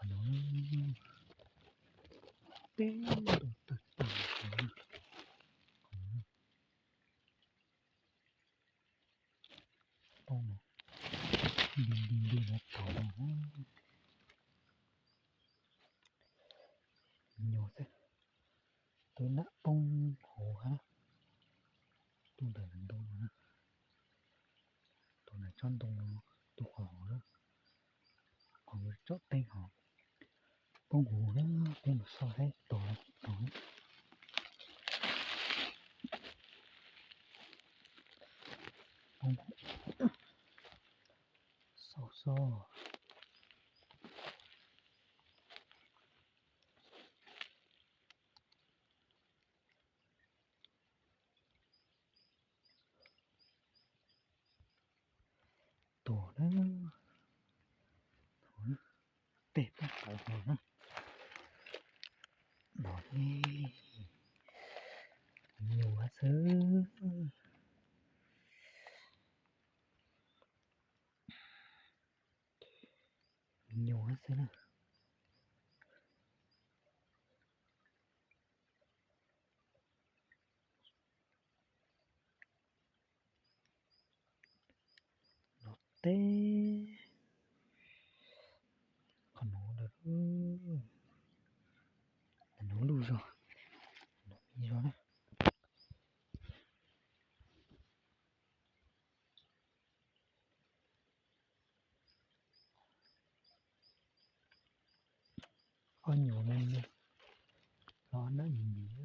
No, teb ntau tag tag. Poob no, nti nti nti no tau no. Nyuag xwb, tus nab poob huv hab, tus ntawm ntoo no na, tus ntawm tsob ntoo no, tus qhov huv na, qhov tsob teeb hov poob huv na, peb mus xauj saib tau tsis tau na. Poob huv, xauj xauj. Tuag na, tej pab tau no na, no ne, nyuag xwb, nyuag xwb na. No teb, qhov no, no lub zog, no ib zog na. Ob nyuag me me, los nab nyuag nyuag.